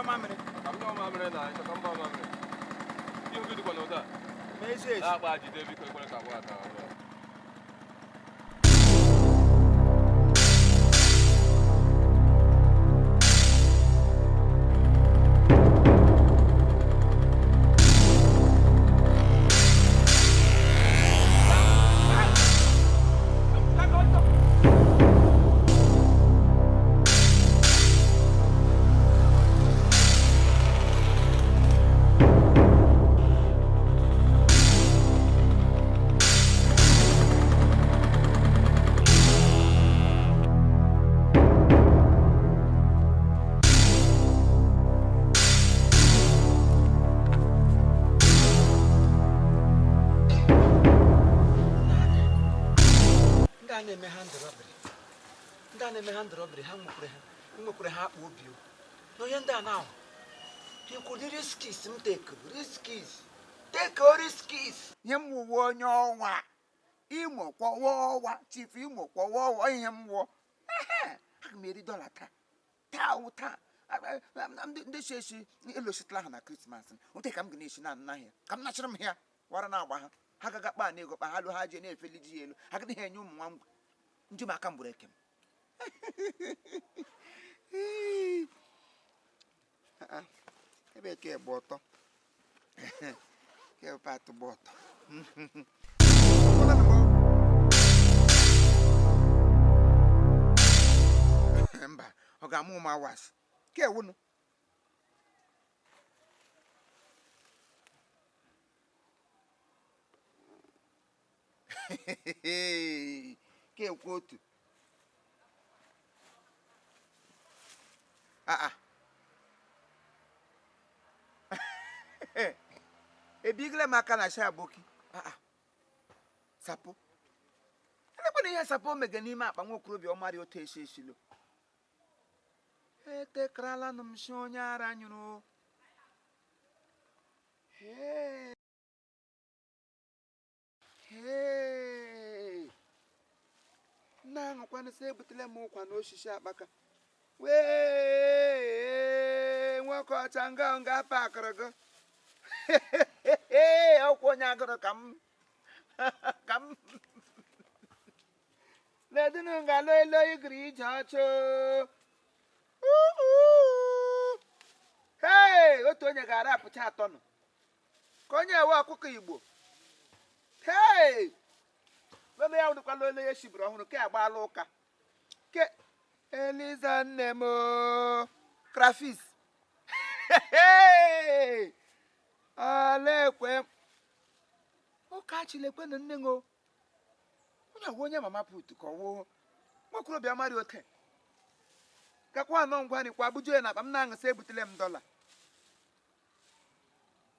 nyụọ mamịrị. Ka m nyụọ mamịrị na ịchọ ka m gbaa mamịrị. Ihu gị dịkwa n'ụda. Ma ezi ezi. Na-akpa jide biko ekwere ka agba aka ọbụla. Ndị a na-eme hand robbery, ndị a na-eme hand robbery, ha nwekwere ha akpa obi o. Na onye ndị a na-ahụ ekwudi riskis m take riskis take riskis. Ihe m wụwa onye ọnwa Imo kwọwa ọwa chief Imo kwọwa ọwa ihe m wụọ. Aga m eri dọla taa taa wụ taa. Ndị si esi elositala ha na Krismas ote ka m ga na-esi na ahịa ka m nachara m ya wara na-agba ha ha gaga kpa na ego kpa ha lụ ha jee na-efeli ji elu ha gaghị enye ụmụ nwa ngwa nju m aka m gburu eke m. Ebe ke gba ọtọ ke patụ gba ọtọ. Mba, ọ ga-amụ ụmụ awas ke wụnụ. Ke ekwu otu. Aa, ebigila m aka na shaboki. Aa, sapo elekwana ihe sapo mege n'ime akpa nwa okorobịa ọmarị otu esi esilo etekralanụ m si onye ara nyụrụ. Nna ahụkwanụ sị ebutela m ụkwa na osisi akpaka wee nwoke ọcha nga nga pakịrị gị ọkwa onye agụrụ ka m ka m ledinu nga lolo igiri ije ọcha. Hei, otu onye ga-ara apụcha atọ nọ ka onye ewe ọkụkọ Igbo. Hei, lolo ya wụdịkwa lolo ya shibiri ọhụrụ ke agbaala ụka ke Eliza nne m crayfish. Alekwe ụka chilekwe na nne ṅo onye ọwụ onye mama put ka ọwụ nwokorobịa mara ote gakwa anọ ngwa nrikwa abujo ya na akpa m na-aṅụsị ebutele m dọla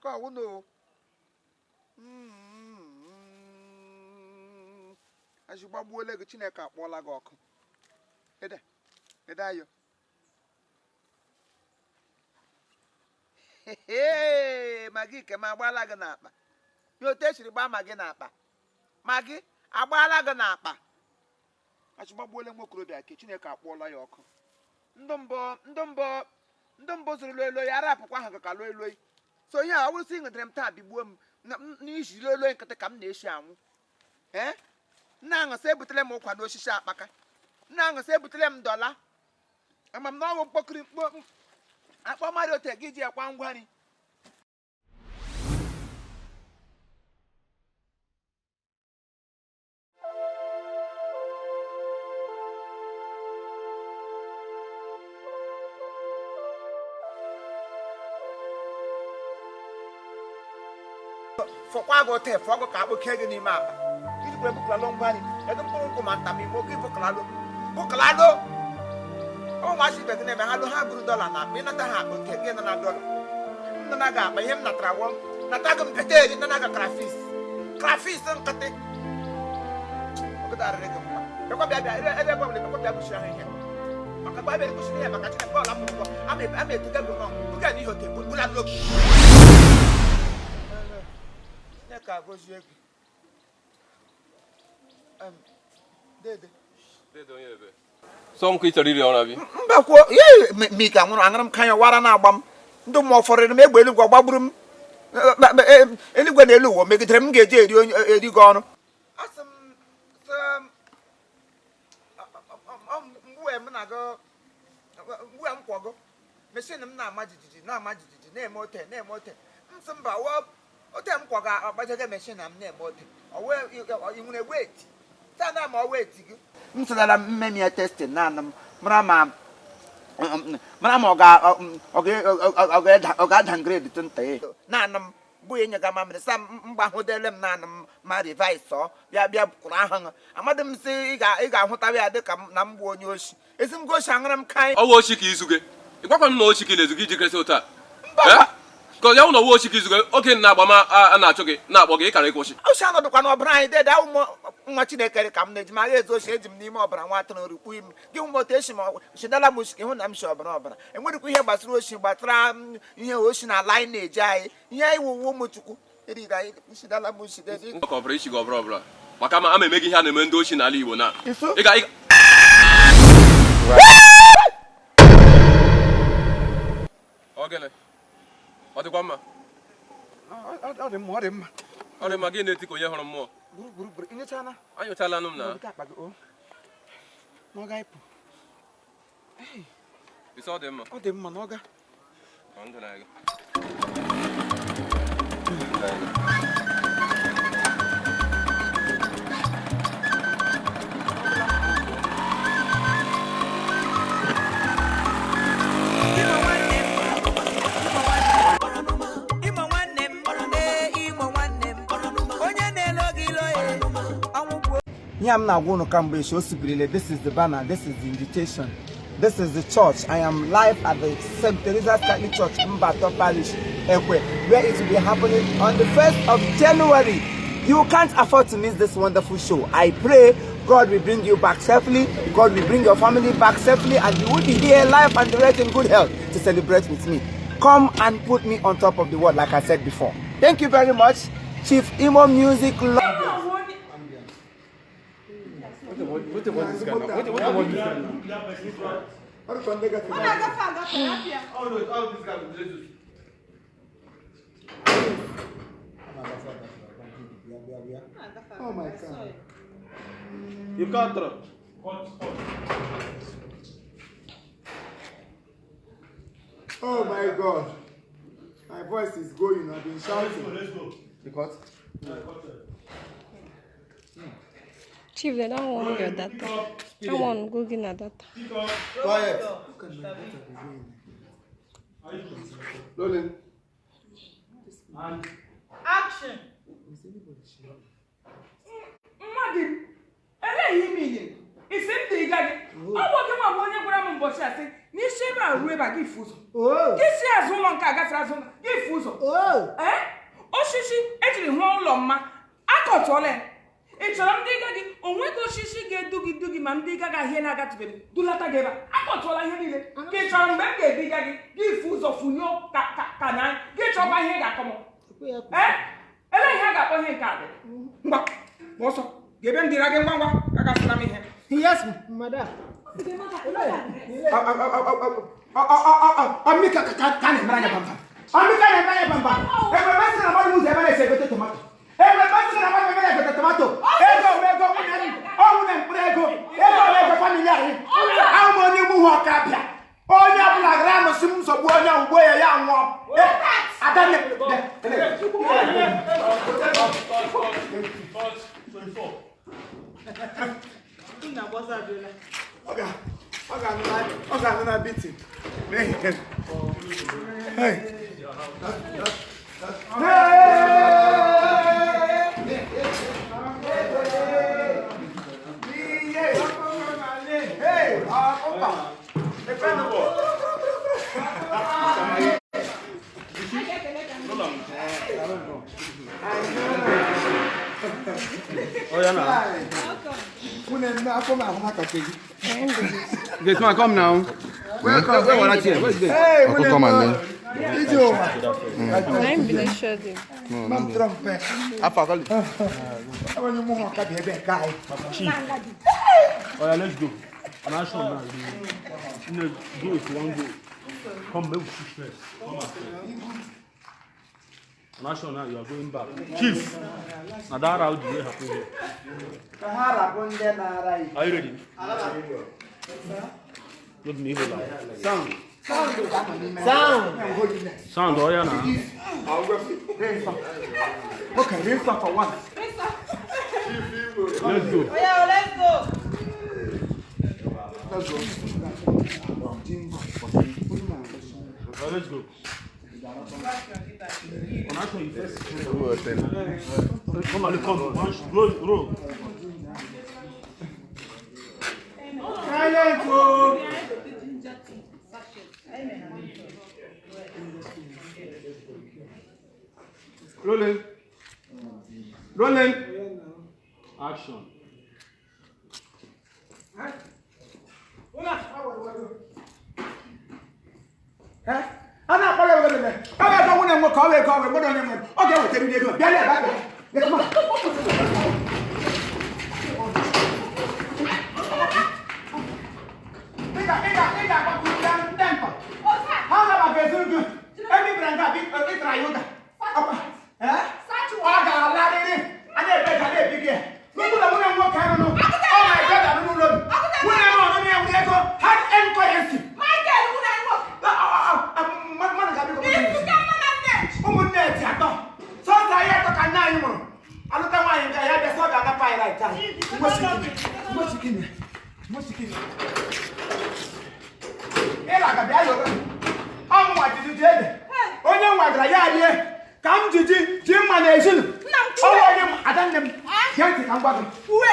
ka ọwụ na azụgbagbuola gị. Chineke akpọọla gị ọkụ. Ede ede ayo. Magi ke m agbaala gị n'akpa. Ya otu esiri gbaa magi n'akpa, magi agbaala gị n'akpa. Achụgbagbuola nwa okorobịa ke Chineke akpọọla ya ọkụ. Ndụ mbụ zụrụ lolo ya arapụkwa ahụ ka lolo. So ihe a ọ bụrụ sị ị nwetara m taa bigbuo m n'isi lolo nkịtị ka m na-esi anwụ. Ee, nna aṅụsị ebutele m ụkwa n'osisi akpaka. Nna aṅụsị ebutele m dọla. Ama m na ọwụ mkpọkịrị mkpọ akpọ mmadụ ote gị ji akwa ngwa nri. Fọkwa gị ote fọ gị ka akpọke gị n'ime akpa. Ijikwa ebukalalo ngwa nri ego mkpụrụ nkwụ ma nta ma ime oge bụkalalo bụkalalo ụmụazị ibe gị na-eme ha lụ ha buru dọla na akpa ịnata ha akpa ote gị nọ na dọla m nọ na gị akpa ihe m natara wọ nata gị mpete eri nana gị crayfish crayfish nkịtị ọgụdarịrị gị mma bịakwa bịa bịa ebe ebe ọbụla bịakwa bịa buchiri ha ihe maka gba bịa buchiri ihe maka Chineke ọla m ụgwọ ama etuga gị nọ buga n'ihe ote bula n'oge Chineke agọzie gị. Dede. Dede onye ebe. Sọ m ka ị chọrọ iri ọra bi? Mba kwuo, mika nwụrụ aṅụrụ m kanya wara na-agba m. Ndị mmụọ fọrịrị m egbe eluigwe gbagburu m eluigwe na elu ụwa megidere m ga-eji eri onye eri gị ọrụ. Asị m mgbe m na-agụ mgbe m kwọgụ meshin m na-ama jijiji na-ama jijiji na-eme ote na-eme ote m sị mba ote m kwọga agbajaga meshin na m na-eme ote ị nwere weti taa na ma ọ weti gị m sịlara mmemi ya testin naanị m mara ma ọ ga-ada grade nta ya naanị m bụ ya nyega mamịrị sa mgbahụdele m naanị m ma revise ọ bịa bịa kwụrụ ahụ amadị m sị ị ga-ahụtawa ya dịka na m bụ onye oshi ezi m goshi aṅara m ka anyị ọwụ oshi ka izu gị ị gwakwa m na oshi ka ị na-ezu gị ijikere otu a ka ya wụ na ọwụ oshi ka izu gị oge na-agba m a na-achụ gị na-akpọ gị ịkara ịkwụsị oshi anọdụkwa n'ọbara anyị dede awụ nwa Chineke ka m na-eji m agha ezu oshi eji m n'ime ọbara nwa atụrụ rikpu ime gị hụ m otu esi m shidala m oshi ka ịhụ na m shi ọbara ọbara enwerikwa ihe gbasara oshi gbasara ihe oshi na ala anyị na-eji anyị ihe anyị wụwu ụmụ Chukwu eriri anyị shidala m oshi dede ka ọbara ichi gị ọbara ọbara maka ama ama eme gị ihe a na-eme ndị oshi n'ala Igbo na ị ga ọ gịnị ọ dịkwa mma ọ dị mma ọ dị mma ọ dị mma gị na-eti ka onye hụrụ mmụọ gburugburu ịnyechana anyụchala nụ m na n'ọga ịpụ isi ọ dị mma ọ dị mma n'ọga Ihe m na-agwa unu kamgbe echi o sibirile. This is the banner, this is the invitation, this is the church. I am live at the St. Teresa's Catholic Church, Mbato Parish, Ekwe, where it will be happening on the 1st of January. You can't afford to miss this wonderful show. I pray God will bring you back safely, God will bring your family back safely, and you will be here live and direct in good health to celebrate with me. Come and put me on top of the world, like I said before. Thank you very much, Chief Imo Music. Oh my God. You can't throw. Oh my God. My voice is going. I've been shouting. Let's go. You cut? Chief, they don't want your data. I want Google na data. Quiet. Rolling. And action. Mmadụ eleghị ime ihe isi m dị gị ọ bụ gị nwa bụ onye gwara m mbọchị asị n'isi ebe a ruo ebe a gị fụ ụzọ gị si azụ ụlọ nke a gafere azụ ụlọ gị fụ ụzọ ee osisi ejiri hụọ ụlọ mma akọtụọla ya ị chọrọ ndị ga gị onweghị osisi ga-edu gị du gị ma ndị gaghị ahịa na-agatụbeghị dulata gị ebe a akọtụọla ihe niile ka ị chọrọ mgbe m ga-ebiga gị gị fụ ụzọ fụnyo ka na gị chọkwa ihe ga-akọ m ee elee ihe a ga-akpọ ihe nke a dị ngwa gba ọsọ ga-ebe m dịra gị ngwa ngwa agasịla m ihe. Yes, madam. Amika ka na-emere anya bamba. Amika na-emere anya bamba. Ebe masị na mmadụ ụzọ ebe na-esi egote tomato. Ebe masị na mmadụ ebe na-egote tomato. Ego ego nwunye m. Ọ nwunye mkpụrụ ego. Ego ego famili anyị. Ahụ m onye mụ hụ ọka bịa. Onye ọbụla gara anọsi m nsogbu onye ugbo ya ya nwụọ. Adanne. Ọ ga-anụ na beating. Hey. Gate man, come now. Welcome. Hey, Uncle, come and learn. I'm really sure. Mam trumpet. Chief. Oh yeah, let's go. I'm not sure now. No, go if you want go. Come, make we push first. Come and first. Now you are going back. Chief! Now that route will happen here. Are you ready? Look me Sound. Sound. Sound, oh yeah now. Okay, rinse up for once. Let's go. Oh yeah, let's go. Let's go. Let's go. Come on, come. Roll, roll. Silent, rolling. Rolling. Action.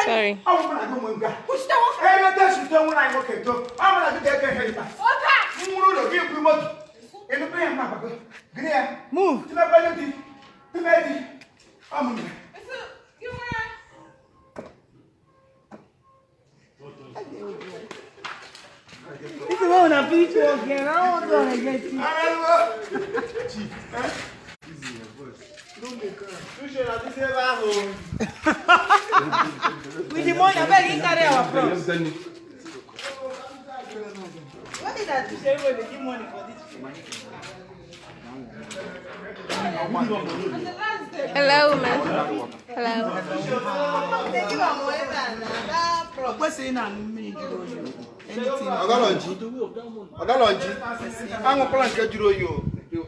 Sorry. Move. This is what I picture again. I don't want to get it. With the money, I beg you carry our props. What did I do? Everybody give money for this. Hello, man. Hello.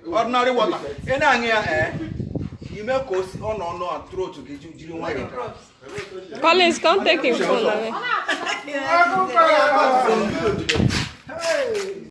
Ordinary water. You make us on and throw to get you. Collins, come take him phone away. Hey.